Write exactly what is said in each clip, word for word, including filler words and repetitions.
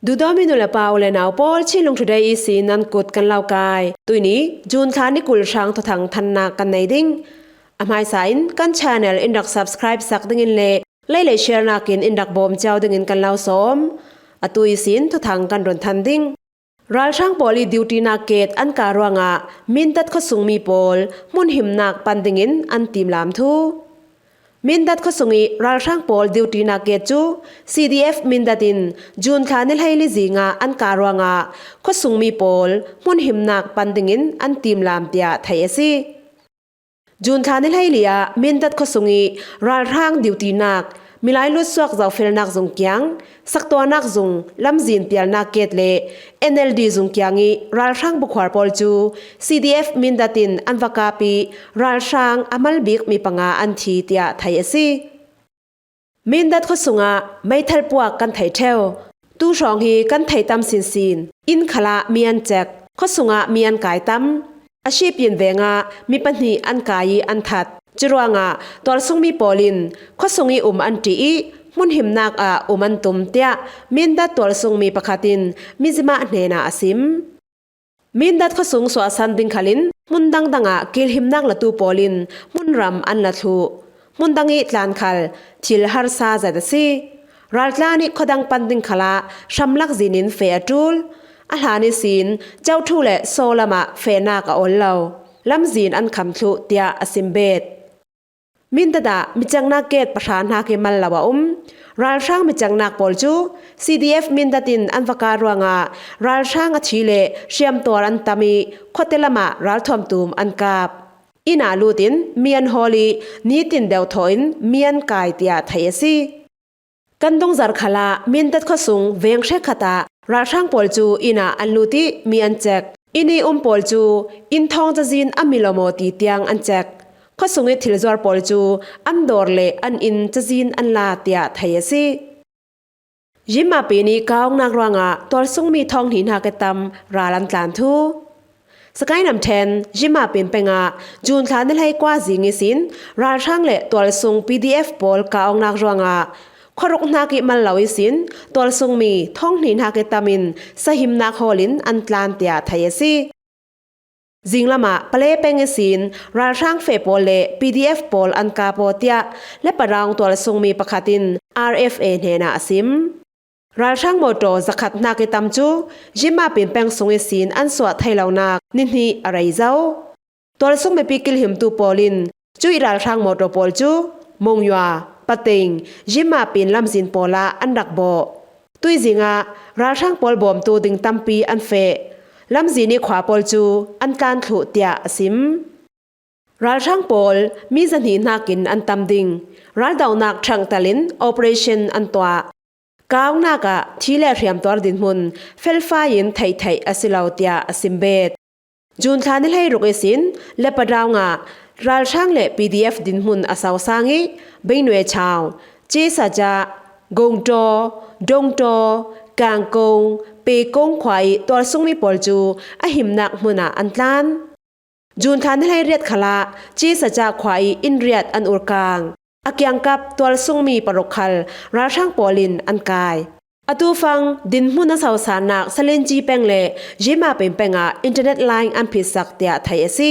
Duhdawmi nu le pa u le nau pawl, Chinlung Today ihsin nan kut kan lo kai. Tuini June thla ni kul hrang thuthang thannak kan nei ding. A hmaisa in kan channel in rak subscribe sak dingin le like le share nakin in rak bawm ciau dingin kan lo sawm. Atu ihsin thuthang kan run than ding. Ralhrang pawl i duty nak ket an kah ruangah Mindat khuasungmi pawl hmun himnak pan dingin an timlam thu. Mindat khuasung i ralhrang pawl duty nak ket cu C D F Mindat in June thla ni hleili zingah an kah ruangah khuasungmi pawl hmun himnak pan dingin an timlam tiah theih a si. June thla ni hleili ah Mindat khuasung i ralhrang duty nak, milai lutsuak zohfelnak zung kiang, saktuahnak zung, lamzin pialnak ket le N L D zung kiang i ralhrang bukhuar pawl cu C D F Mindat in an va kap i ralhrang a mal bik mi panga an thi tiah theih a si. Mindat khuasungah meithal puak kan thei ṭheu. Tu hrawng hi kan thei tam sinsin. Inn khalah mi an cek, khuasungah mi an kai tam. A Shipin vengah mi pahnih an kai i an that. Curuangah tualsungmi pawl in khuasung i um an ṭih i hmun himnak ah um an tum tiah Mindat tualsungmi pakhat in Mizzima hnenah a sim. Mindat khuasung suahsan ding khalin hmun dangdang ah kilhimnak latu pawl in hmunram an la thluh. Hmun dang i tlan khal thil harsa zet a si. Raltlan i khuadang pan ding khalah hramlak zin in feh a ṭul. A hlan ihsin Coṭhu le Sawlam ah fehnak a ol lo. Lamzin an kham thluh tiah a sim bet. Mindat ah mi cengnak ket pahra hnak i mal lo a um. Ralhrang mi cengnak pawl cu C D F Mindat in an va kah ruangah ralhrang a thi le hriamtuar an tam i khuate lamah ralthuam tum an kap. Inn ah lut in mi an hawl i nitin deuh thawh in mi an kai tiah theih a si. Kan dungzar khalah Mindat khuasung veng hrekkhat ah ralhrang pawl cu inn ah an lut i mi an cek. Inn i um pawl cu inn thawng cazin a mil awmaw ti tiang an cek. Khuasung i thilzuar pawl cu an dawr le an inn cazin an la tiah theih a si. Yimapin i kah awknak ruangah tualsungmi thawng hnih hnak i tam ral an tlan thu. Sagaing ramṭhen Yimapin peng ah June thla ni hleikua zing ihsin ralhrang le tualsung P D F pawl kah awknak ruangah khuaruk hnak i mal lo ihsin tualsungmi thawng hnih hnak i tam in sahimnak hawl in an tlan tiah theih a si. Zinglam ah Pale peng ihsin ralhrang feh pawl le P D F pawl an kap aw tiah Leparawng tualsungmi pakhat in R F A hnenah a sim. Ralhrang mawṭaw zakhat hnak i tam cu Yimapin peng sung ihsin an suah thei lonak ni hnih a rei zo. Tualsung mipi kilhimtu pawl in cuih ralhrang mawṭaw pawl cu Monywa, Pating, Yimapin lamzin pawl ah an rak bawh. Tuizing ah ralhrang pawl bawmtu ding tampi an feh. Lamzin i khua pawl cu an tlan thluh tiah a sim. Ralhrang pawl mi zahnih hnakin an tam ding. Raldohnak ṭhangtal in operation an tuah. Kah awknak ah thi le hriamtuar dinhmun felfai in theihtheih a si lo tiah a sim bet. June thla ni hleiruk ihsin Leparawng ah ralhrang le P D F dinhmun a sosang i Beinwe Chau, Chesaja, Gongtaw, Dongtaw, Kangkong, Pekong khua i tualsungmi pawl cu a himnak hmun ah an tlan. June thla ni hleiriat khalah Chesaja khua i inn riat an urkang. A kiangkap tualsungmi paruk khal ralhrang pawl in an kai. Atu fang dinhmun a sosannak Salenci peng le Yimapin peng ah internet line an phitsak tiah theih a si.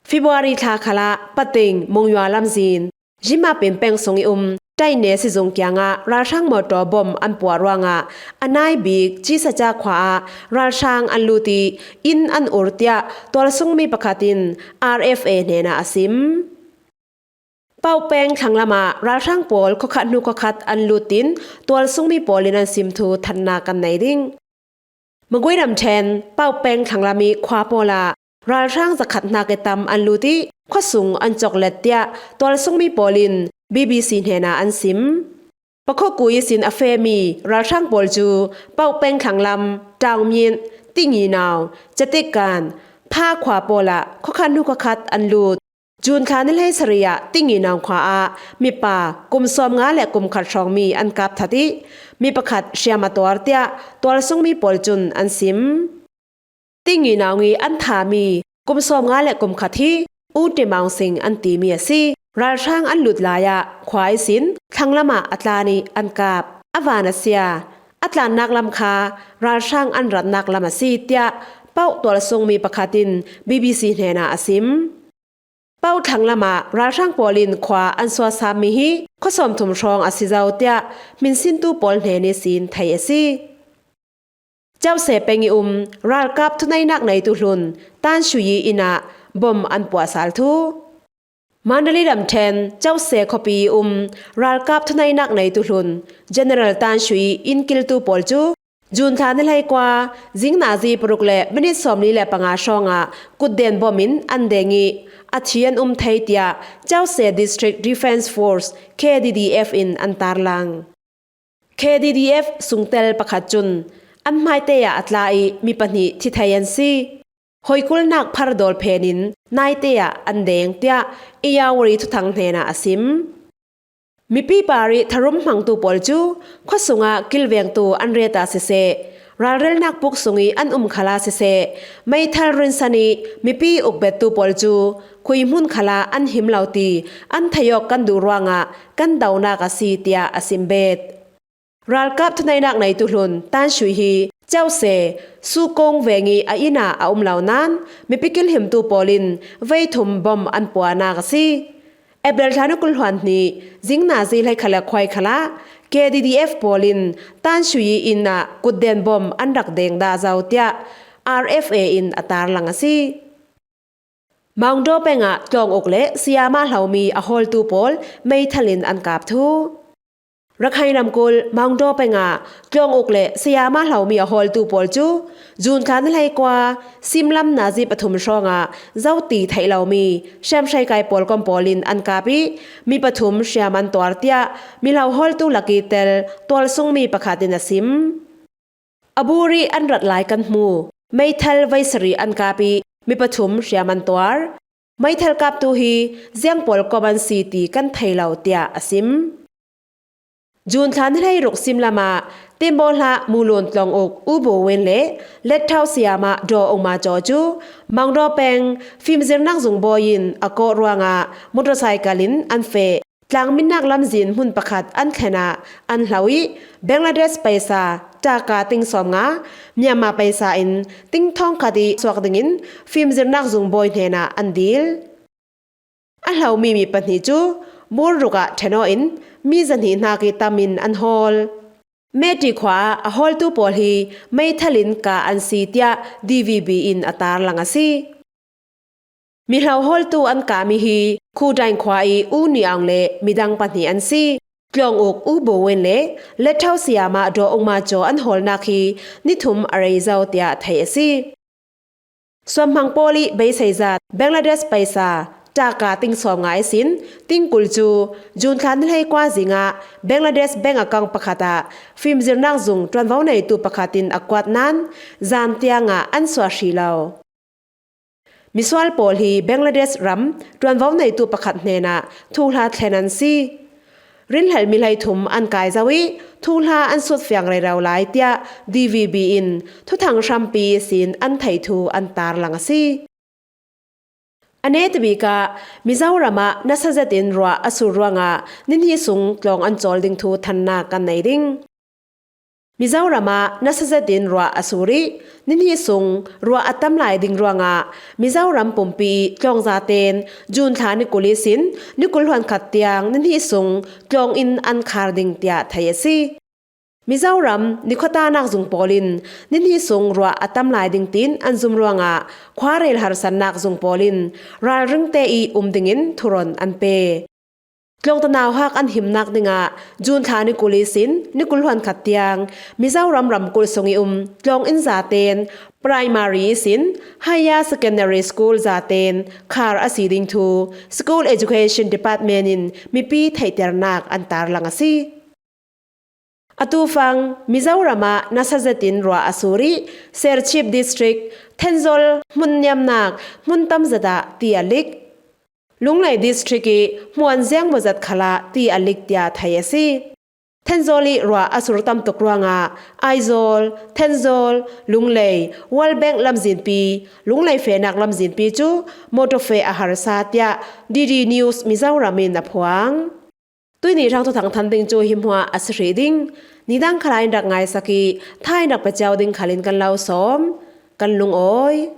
February thla khalah Pating Monywa lamzin Yimapin peng sung i um Taine sizung kiangah ralhrang mawṭaw bom an puah ruangah a nai bik Chesaja khua ah ralhrang an lut i inn an ur tiah tualsungmi pakhat in R F A hnenah a sim. Pauk peng thlanglam ah ralhrang pawl khuakhat hnu khuakhat an lut tin tualsungmi pawl in an sim thu thannak kan nei ding. Magwe ramṭhen Pauk peng thlanglam i khua pawl ah ralhrang zakhat hnak i tam an lut i khuasung an cawk let tiah tualsungmi pawl in B B C hnenah an sim. Pakhoku ihsin a fehmi ralhrang pawl cu Pauk peng thlanglam, Taungmyin, Tinginau, Catikan, Pha khua pawl ah khuakhat hnu khuakhat an lut. June thla ni hleisarih ah Tinginau khua ah mipa kum sawmnga le kum khat hrawngmi an kap that i mi pakhat hriam a tuar tiah tualsungmi pawl cun an sim. Tinginau i an thami kum sawmnga le kum khat hi U Timau Sing an timi a si. Ralhrang an lut lai ah khua ihsin thlanglam ah a tlan i an kap. A van a sia, a tlannak lam kha ralhrang an ratnak lam a si, tiah Pauh tualsungmi pakhat in B B C hnenah a sim. Pauh thlang lamah ralhrang pawl in khua an suahsammi hi khua sawmthum hrawng a si zo, tiah hminsintu pawl hnen ihsin theih a si. Cause peng i um ralkap thuneihnak neitu hlun Tan Shui inn ah bom an puahsal thu. Mandalay ramṭhen Cause khuapi i um ralkap thuneihnak neitu hlun General Tan Shui inn kiltu pawl cu June thla ni hleikua zing nazi paruk le minit sawmli le panga hrawngah kutden bom in an deng i a thi an um thei, tiah Cause District Defence Force, K D D F in an tarlang. K D D F sungtel pakhat cun an hmaite ah a tla i mi pahnih thi thei an si. Hawikulnak phar dawl phen in naite ah an deng, tiah Irrawaddy thuthang hnenah a sim. Mipi parih tharum hmangtu pawl cu khuasung ah kilvengtu an ret ah siseh, ralrelnak puk sung i an um khal ah siseh, meithal rinsan i mipi ukbettu pawl cu khui hmun khal ah an him lo ti an theih awk kan duh ruangah kan donak a si, tiah a sim bet. Ralkap thuneihnak neitu hlun Tan Shui hi Cause Sukong veng i a inn ah a um lo nain mipi kilhimtu pawl in veithum bom an puahnak a si. April thla ni kul hluan hnih zing nazi hleikhat le khuai khal ah K D D F pawl in Tan Shui inn ah kutden bom an rak deng dah zo, tiah R F A in a tarlang a si. Maungdaw peng ah tlawng uk le sayama hlomi a hawltu pawl meithal in an kap thu. Rakhine ramkulh Maungdaw peng ah tlawng uk le sayama hlomi a hawltu pawl cu June thla ni hleikua simlam nazi pathum hrawngah zo ti theih lomi hriamhrei kai pawlkom pawl in an kap i mi pathum hriam an tuar, tiah mihlo hawltu lak i tel tualsungmi pakhat in a sim. A bur i an rat lai kan hmu. Meithal veisarih an kap i mi pathum hriam an tuar. Meithal kaptu hi ziang pawlkom an si ti kan thei lo, tiah a sim. June thla ni hleiruk simlam ah Timbaw hlah Mulun tlawng uk U Bo Wen le Letthau sayama Daw Ung Ma Caw cu Maungdaw peng fimzirnak zung bawi in a kawh ruangah motorcycle in an feh. Tlangminnak lamzin hmun pakhat an thlen ah an hlo i Bangladesh paisa taka ting sawmnga, Myanmar paisa in ting thawngkhat i suak dingin fimzirnak zung bawi hnenah an dil. A hlomi mi pahnih cu mur ruk ah ṭhen aw in mi zahnih hnak i tam in an hawl. Mehti khua ah a hawltu pawl hi meithal in ka an si, tiah D V B in a tarlang a si. Mihlo hawltu an kami hi Khudain khua i U Ni Aung le midang pahnih an si. Tlawng uk U Bo Wen le Letthau sayama Daw Ung Ma Caw an hawlnak hi ni thum a rei zo, tiah theih a si. Suamhmang pawl i beisei zat Bangladesh paisa taka ting sawmnga ihsin ting kul cu June thla ni hleikua zing ah Bangladesh bank account pakhat ah fimzirnak zung ṭuanvo neitu pakhat in a kuat nain zan tiang ah an suah hrih lo. Misual pawl hi Bangladesh ram ṭuanvo neitu pakhat hnenah thuhla thlen an si. Rinhlelh mi hleithum an kai zo i thuhla an sutfiang rero lai, tiah D V B in thuthang hrampi ihsin an theih thu an tarlang a si. A netabik ah Mizoram ah nasa zetin ruah a sur ruangah nihnih sung tlawng an cawl ding thu thannak kan nei ding. Mizoram ah nasa zetin ruah a sur i nihnih sung ruah a tam lai ding ruangah Mizoram pumpi i tlawng zaten June thla ni kul ihsin ni kul hluan khat tiang nihnih sung tlawng in an khar ding, tiah theih a si. Mizoram nikhuatanak zung pawl in nihnih sung ruah a tam lai ding tiin an zum ruangah khuarel harsatnak zung pawl in ralringte i um dingin thuron an pe. Tlawngta nauhak an himnak dingah June thla ni kul ihsin ni kul hluan khat tiang Mizoram ramkulh sung i um tlawng in zaten primary ihsin higher secondary school zaten khar a si ding thu School Education Department in mipi theihternak an tarlang a si. Atu fang Mizoram ah nasa zetin ruah a sur i Serchhip District, Thenzawl hmun niamnak hmun tam zet ah ti a lik. Lunglei District i hmuan ziang maw zat khal ah ti a lik, tiah theih a si. Thenzawl i ruah a sur tam tuk ruangah Aizawl, Thenzawl, Lunglei, World Bank lamzinpi, Lunglei fehnak lamzinpi cu motor feh a harsa, tiah D D News Mizoram in a phuang. Tuini rang thuthang than ding cu hi hmuah a si hrih ding. Nidang khalai in rak ngaisak i, tha in rak pia cio ding khal in kan lo sawm. Kan lungawi.